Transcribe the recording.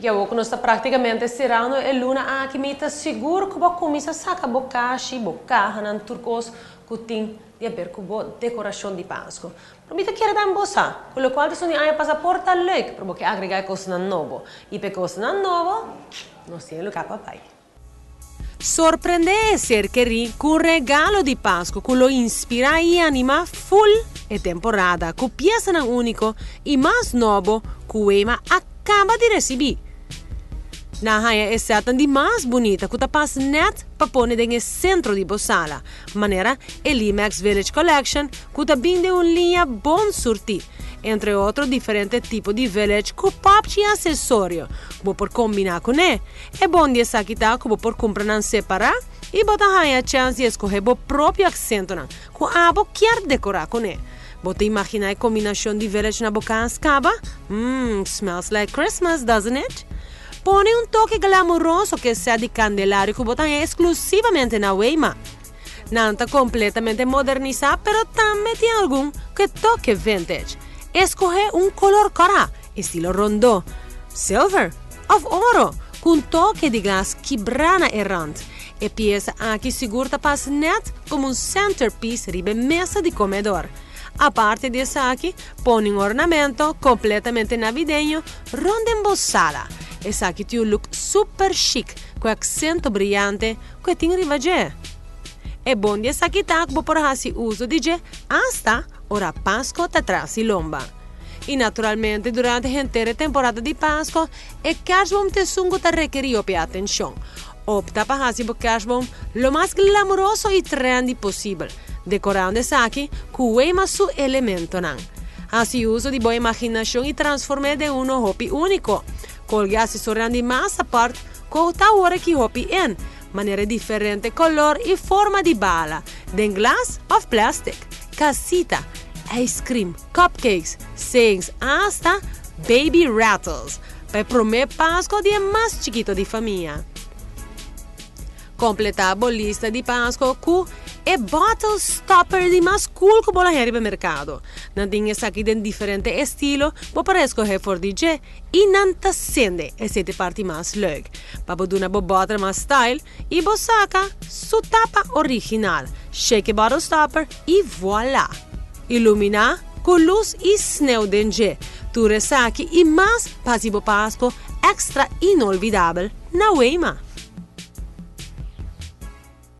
Y awor cu nos ta practicamente cerando e luna aki, mi ta sigur cu bo a cuminsa saca bo cashi, bo cahanan, tur cos cu tin di haber cu bo decoracion di Pasco. Pero mi ta kere dan bo sa, cu locual ta suni aña pasa por ta leuk, pero bo ke agrega e cosnan nobo. Y pa e cosnan nobo, nos tin e lugar pa bay. Sorprende e ser kerí ku un regalo di Pasku ku lo inspirá i animá ful e temporada ku piesanan úniko i mas nobo ku Wema a kaba di resibí. Nan haña e sètnan di mas bunita ku ta pas nèt pa pone den e sentro di bo sala, manera e Limex Village Collection ku ta bin den un liña bon surtí. Entre otro diferente tipo di village ku popchi i asesorio ku bo por kombiná kuné. E bon di esaki ta ku bo por kumpra nan separá i bo ta haña chèns di eskohé bo propio aksentonan ku abo kier dekorá kuné. Bo ta imaginá e kombinashon di village na bo kas kaba? Mmm, smells like Christmas, doesn't it? Pone un toke glamuroso ku e sèt di kandelario ku bo ta haña eksklusivamente na Wema. Nan ta completamente modernisá pero tambe tin algun ku e toke vintage. Escohé un color cora, estilo rondó, silver of oro cu un toke di glas kibrá na e rand. E piesa aki sigur ta pas net como un centerpiece riba e mesa di comedor. Aparte di esaki, pone un ornamento completamente navideño rond den bo sala. Esaki tin un look super chic cu e accento briyante ku e tin riba dje. E bon di esaki ta ku bo por hasi uso di dje asta ora Pasko ta tras di lomba. I naturalmente durante henter e temporada di Pasko e kerstboom ta esun ku ta rekerí hopi atenshon. Opta pa hasi bo kerstboom lo mas glamuroso i trendy posibel, dekorando esaki ku Wema su elementonan. Hasi uso di bo imaginashon i transform'é den uno hopi úniko. Kolga asesorionan di mas apart Cu ta ora ki hopi en, manera diferente color y forma di bala, den glas of plastic, casita, ice cream, cupcakes, sayings hasta baby rattles pa e prome Pasco di e mas chikito di famia. Completá bo lista di Pasco cu e bottle stopper di mas cool cu bo lo haña riba mercado. Nan tin esaki den diferente estilo, bo por escoge for di dje. I nan ta sende esei ta e parti mas leuk. Pa bo duna bo bòter mas style i bo saka su tapa original, shake e bottle stopper i voila! Iluminá ku lus i sneu den dje. Tur esaki i mas pa hasi bo Pasko extra inolvidabel na Weima!